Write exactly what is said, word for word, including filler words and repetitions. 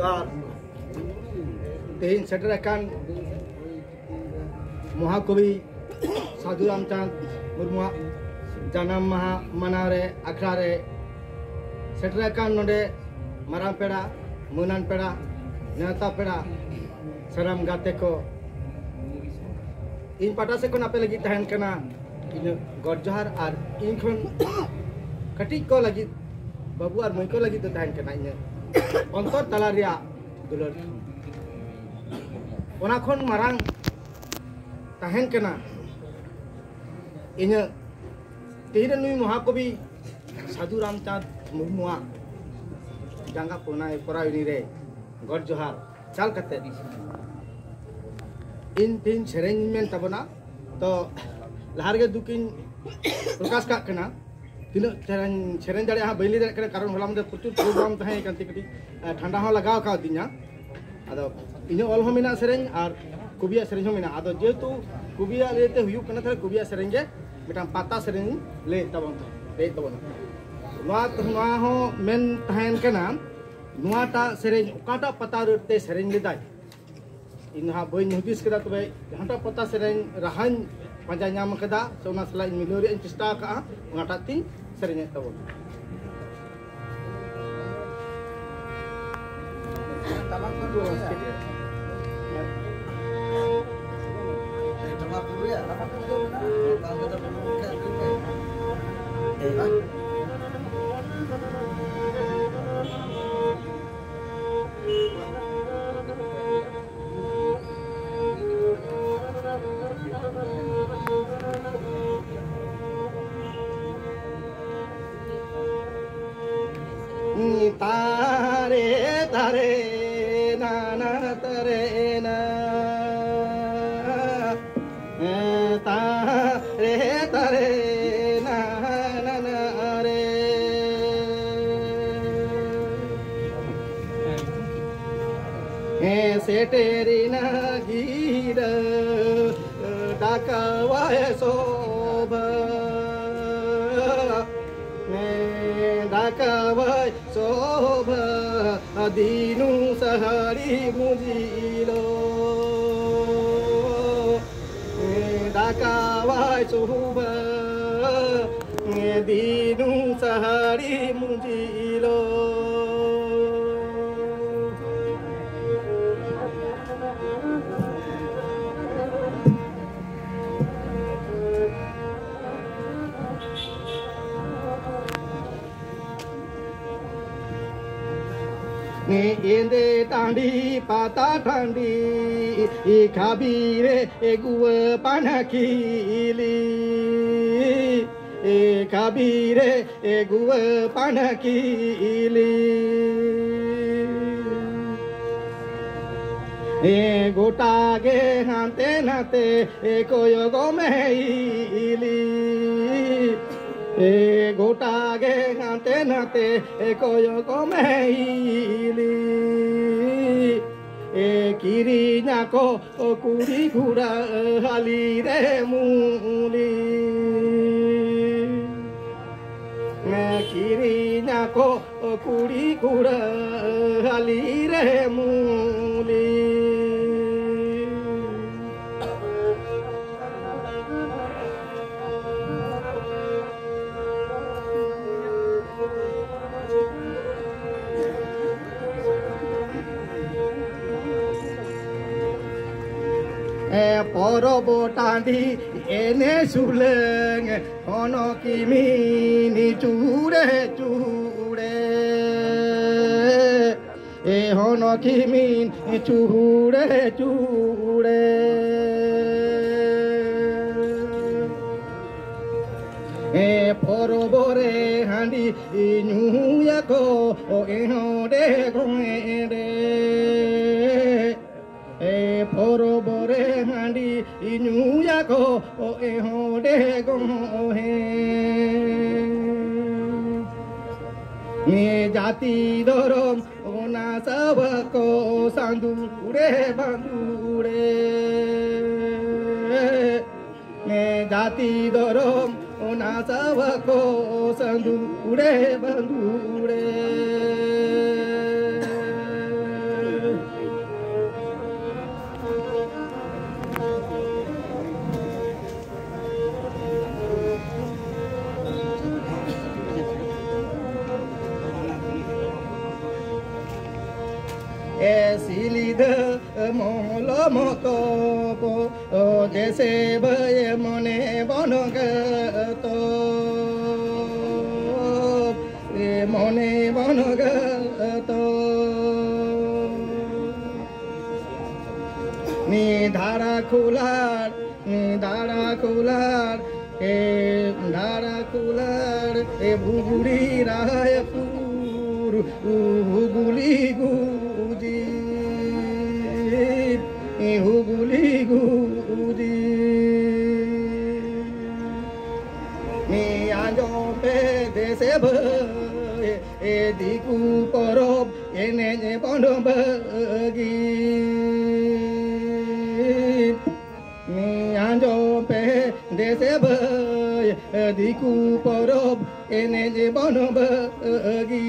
ᱟᱨ ᱛᱮᱦᱮᱧ ᱥᱮᱴᱮᱨ ᱟᱠᱟᱱ ᱢᱚᱦᱟᱠᱚᱵᱤ ᱥᱟᱹᱫᱷᱩ ᱨᱟᱢᱪᱟᱸᱫᱽ ᱢᱩᱨᱢᱩᱣᱟᱜ ᱡᱟᱱᱟᱢ ᱢᱟᱦᱟ ᱢᱟᱱᱟᱣ ᱨᱮ, ᱟᱠᱷᱲᱟ ᱨᱮ ᱥᱮᱴᱮᱨ ᱟᱠᱟᱱ ᱱᱚᱰᱮ ᱢᱟᱨᱟᱝ ᱯᱮᱲᱟ, ᱢᱟᱹᱱᱟᱱ ᱯᱮᱲᱟ, ᱱᱮᱣᱛᱟ ᱯᱮᱲᱟ, ᱥᱟᱱᱟᱢ ᱜᱟᱛᱮ ᱠᱚ, ᱤᱧ ᱯᱟᱦᱴᱟ ᱥᱮᱫ ᱠᱷᱚᱱ ᱟᱯᱮ ᱞᱟᱹᱜᱤᱫ ᱛᱟᱦᱮᱱ ᱠᱟᱱᱟ ᱤᱧᱟᱹᱜ ᱜᱚᱰ ᱡᱚᱦᱟᱨ, ᱟᱨ ᱤᱧ ᱠᱷᱚᱱ ᱠᱟᱹᱴᱤᱡ ᱠᱚ ᱞᱟᱹᱜᱤᱫ, ᱵᱟᱹᱵᱩ ᱟᱨ ᱢᱟᱹᱭ ᱠᱚ ᱞᱟᱹᱜᱤᱫ ᱫᱚ ᱛᱟᱦᱮᱱ ᱠᱟᱱᱟ ᱤᱧᱟᱹᱜ ᱚᱱᱛᱚᱨ ᱛᱟᱞᱟ ᱨᱮᱭᱟᱜ ᱫᱩᱞᱟᱹᱲ᱾ ᱚᱱᱟ ᱠᱷᱚᱱ ᱢᱟᱨᱟᱝ ᱛᱟᱦᱮᱱ ᱠᱟᱱᱟ ᱤᱧᱟᱹᱜ ᱛᱮᱦᱮᱧ ᱨᱮ ᱱᱩᱭ ᱢᱚᱦᱟᱠᱚᱵᱤ ᱥᱟᱹᱫᱷᱩ ᱨᱟᱢᱪᱟᱸᱫᱽ ᱢᱩᱨᱢᱩᱣᱟᱜ ᱡᱟᱸᱜᱟ ᱯᱚᱱᱟᱭ ᱯᱚᱨᱟᱭᱚᱱᱤ ᱨᱮ ᱜᱚᱰ ᱡᱚᱦᱟᱨ ᱪᱟᱞ ᱠᱟᱛᱮ ᱤᱧ ᱛᱮᱦᱮᱧ ᱥᱮᱨᱮᱧ ᱤᱧ ᱢᱮᱱ ᱛᱟᱵᱚᱱᱟ᱾ ᱛᱚ ᱞᱟᱦᱟ ᱨᱮᱜᱮ ᱫᱩᱠᱤᱧ ᱯᱨᱚᱠᱟᱥ ᱠᱟᱜ ᱠᱟᱱᱟ, ᱛᱤᱱᱟᱹᱜ ᱪᱮᱦᱨᱟᱧ ᱥᱮᱨᱮᱧ ᱫᱟᱲᱮᱭᱟᱜᱼᱟ ᱦᱟᱸᱜ ᱵᱟᱹᱧ ᱞᱟᱹᱭ ᱫᱟᱲᱮᱭᱟᱜ ᱠᱟᱱᱟ, ᱠᱟᱨᱚᱱ ᱦᱚᱞᱟ ᱢᱟᱫᱷᱮᱨ ᱯᱨᱚᱪᱩᱨ ᱯᱨᱳᱜᱨᱟᱢ ᱛᱟᱦᱮᱸ ᱠᱟᱱ ᱛᱮ ᱠᱟᱹᱴᱤᱡ ᱟᱸ, ᱴᱷᱟᱱᱰᱟ ᱦᱚᱸ ᱞᱟᱜᱟᱣ ᱠᱟᱣᱫᱤᱧᱟ᱾ ᱟᱫᱚ ᱤᱧᱟᱹᱜ ᱚᱞ ᱦᱚᱸ ᱢᱮᱱᱟᱜᱼᱟ ᱥᱮᱨᱮᱧ ᱟᱨ ᱠᱚᱵᱤᱭᱟᱜ ᱥᱮᱨᱮᱧ ᱦᱚᱸ ᱢᱮᱱᱟᱜᱼᱟ᱾ ᱟᱫᱚ ᱡᱮᱦᱮᱛᱩ ᱠᱚᱵᱤᱭᱟᱜ ᱞᱟᱹᱭᱛᱮ ᱦᱩᱭᱩᱜ ᱠᱟᱱᱟ, ᱛᱟᱦᱞᱮ ᱠᱚᱵᱤᱭᱟᱜ ᱥᱮᱨᱮᱧ ᱜᱮ ᱢᱤᱫᱴᱟᱝ ᱯᱟᱛᱟ ᱥᱮᱨᱮᱧ ᱞᱟᱹᱭᱮᱫ ᱛᱟᱵᱚᱱ ᱞᱟᱹᱭᱮᱫ ᱛᱟᱵᱚᱱᱟ᱾ ᱱᱚᱣᱟ ᱱᱚᱣᱟ ᱦᱚᱸ ᱢᱮᱱ ᱛᱟᱦᱮᱱ ᱠᱟᱱᱟ, ᱱᱚᱣᱟᱴᱟᱜ ᱥᱮᱨᱮᱧ ᱚᱠᱟᱴᱟᱜ ᱯᱟᱛᱟ ᱨᱮ ᱛᱮ ᱥᱮᱨᱮᱧ ᱞᱮᱫᱟᱭ, ᱤᱧ ᱫᱚ ᱦᱟᱸᱜ ᱵᱟᱹᱧ ᱦᱩᱫᱤᱥ ᱠᱮᱫᱟ᱾ ᱛᱚᱵᱮ ᱡᱟᱦᱟᱸᱴᱟᱜ ᱯᱟᱛᱟ ᱥᱮᱨᱮᱧ ᱨᱟᱦᱟᱧ ᱯᱟᱸᱡᱟ ᱧᱟᱢ ᱠᱟᱫᱟ ᱥᱮ ᱚᱱᱟ ᱥᱟᱞᱟᱜ ᱤᱧ ᱢᱤᱞᱟᱹᱣ ᱨᱮᱭᱟᱜ ᱤᱧ ᱪᱮᱥᱴᱟ ᱟᱠᱟᱫᱼᱟ, ᱚᱱᱟᱴᱟᱜ ᱛᱤᱧ ᱥᱮᱨᱮᱧᱮᱫ ᱛᱟᱵᱚᱱᱟ᱾ ᱛᱟᱨᱮ ᱛᱟᱨᱮ ᱱᱟᱱᱟ ᱛᱟᱨᱮ ᱱᱟ, ᱛᱟᱨᱮ ᱛᱟᱨᱮ ᱱᱟᱱᱟ ᱨᱮ᱾ ᱦᱮᱸ, ᱥᱮᱴᱮᱨᱮᱱᱟ ᱜᱤᱨᱟᱹ ᱰᱟᱠᱟᱣᱟᱭ ᱥᱚᱵᱷᱟ, ᱦᱮᱸ, ᱰᱟᱠᱟᱣᱟᱭ ᱥᱚᱵᱷᱟ᱾ ᱫᱤᱱᱩ ᱥᱟᱦᱟᱲᱤ ᱢᱩᱡᱤᱞᱚ ᱫᱟᱠᱟᱣᱟᱭ ᱥᱩᱦᱩᱵᱟ᱾ ᱫᱤᱱᱩ ᱥᱟᱦᱟᱲᱤ ᱢᱩᱡᱤᱞᱚ᱾ ᱮᱸᱫᱮ ᱴᱟᱺᱰᱤ ᱯᱟᱛᱟ ᱴᱟᱺᱰᱤ, ᱠᱷᱟᱵᱤᱨᱮ ᱮᱜᱩᱣᱟᱹ ᱯᱟᱱᱟᱠᱤᱞᱤ, ᱠᱷᱟᱵᱤᱨᱮ ᱮᱜᱩᱣᱟᱹ ᱯᱟᱱᱟᱠᱤᱞᱤ᱾ ᱜᱚᱴᱟ ᱜᱮ ᱦᱟᱱᱛᱮ ᱱᱟᱛᱮ ᱠᱚᱭᱚᱜ ᱢᱮ ᱤᱞᱤ᱾ ᱮ ᱜᱚᱴᱟ ᱜᱮ ᱦᱟᱱᱛᱮ ᱱᱟᱛᱮ ᱠᱚᱭᱚᱜ ᱢᱮ ᱤᱞᱤ᱾ ᱮ ᱠᱤᱨᱤᱧᱟᱠᱚ ᱠᱩᱲᱤ ᱠᱚᱲᱟ ᱦᱟᱞᱤ ᱨᱮ ᱢᱩᱞᱤ᱾ ᱮ ᱠᱤᱨᱤᱧᱟᱠᱚ ᱠᱩᱲᱤ ᱠᱚᱲᱟ ᱦᱟᱞᱤ ᱨᱮ ᱢᱩᱞᱤ᱾ ᱮ ᱯᱚᱨᱚᱵᱽ ᱴᱟᱺᱰᱤ ᱮᱱᱮ ᱥᱩᱞᱟᱹᱝ ᱦᱚᱱᱚ ᱠᱤᱢᱤᱱ ᱪᱩᱲᱮ ᱪᱩᱲᱮ᱾ ᱮ ᱦᱚᱱᱚ ᱠᱤᱢᱤᱱ ᱪᱩᱦᱩᱲᱮ ᱪᱩᱦᱩᱲᱮ᱾ ᱮ ᱯᱚᱨᱚᱵᱽ ᱨᱮ ᱦᱟᱺᱰᱤ ᱧᱩᱭᱟᱠᱚ ᱮ ᱦᱚᱸᱰᱮ ᱜᱚᱸᱰᱮ᱾ ᱮ ᱯᱚᱨᱚᱵᱽ ᱨᱮ ᱦᱟᱺᱰᱤ ᱧᱩᱭᱟᱠᱚ ᱮ ᱦᱚᱸᱰᱮ ᱜᱚᱸᱰᱮ᱾ ᱮ ᱡᱟᱹᱛᱤ ᱫᱷᱚᱨᱚᱢ ᱚᱱᱟ ᱥᱟᱵᱟ ᱠᱚ ᱥᱟᱸᱫᱩᱲᱮ ᱵᱟᱸᱫᱩᱲᱮ᱾ ᱮ ᱡᱟᱹᱛᱤ ᱫᱷᱚᱨᱚᱢ ᱚᱱᱟ ᱥᱟᱵᱟ ᱠᱚ ᱥᱟᱸᱫᱩᱲᱮ ᱵᱟᱸᱫᱩᱲᱮ᱾ ᱢᱚᱞᱚᱢ ᱛᱚᱯᱚ ᱫᱮᱥᱮ ᱵᱟᱹᱭ ᱢᱚᱱᱮ ᱵᱚᱱᱚᱜ ᱛᱚᱯ, ᱢᱚᱱᱮ ᱵᱚᱱᱚᱜ ᱛᱚᱯ᱾ ᱱᱤ ᱫᱷᱟᱨᱟ ᱠᱷᱩᱞᱟᱨ, ᱱᱤ ᱫᱷᱟᱨᱟ ᱠᱷᱩᱞᱟᱨ, ᱮ ᱫᱷᱟᱨᱟ ᱠᱷᱩᱞᱟᱨ, ᱮ ᱵᱩᱜᱩᱲᱤ ᱨᱟᱭᱯᱩᱨ, ᱦᱩᱜᱩᱞᱤ ᱜᱩᱡᱤ, ᱦᱩᱜᱩᱞᱤ ᱜᱩᱡᱤ᱾ ᱱᱤ ᱟᱸᱡᱚᱢ ᱯᱮ ᱫᱮᱥᱮ ᱵᱷᱟᱹᱭ, ᱮ ᱫᱤᱠᱩ ᱯᱚᱨᱚᱵᱽ ᱮᱱᱮᱡ ᱵᱚᱱ ᱵᱟᱹᱜᱤ᱾ ᱱᱤ ᱟᱸᱡᱚᱢ ᱯᱮ ᱫᱮᱥᱮ ᱵᱷᱟᱹᱭ, ᱫᱤᱠᱩ ᱯᱚᱨᱚᱵᱽ ᱮᱱᱮᱡ ᱵᱚᱱ ᱵᱟᱹᱜᱤ᱾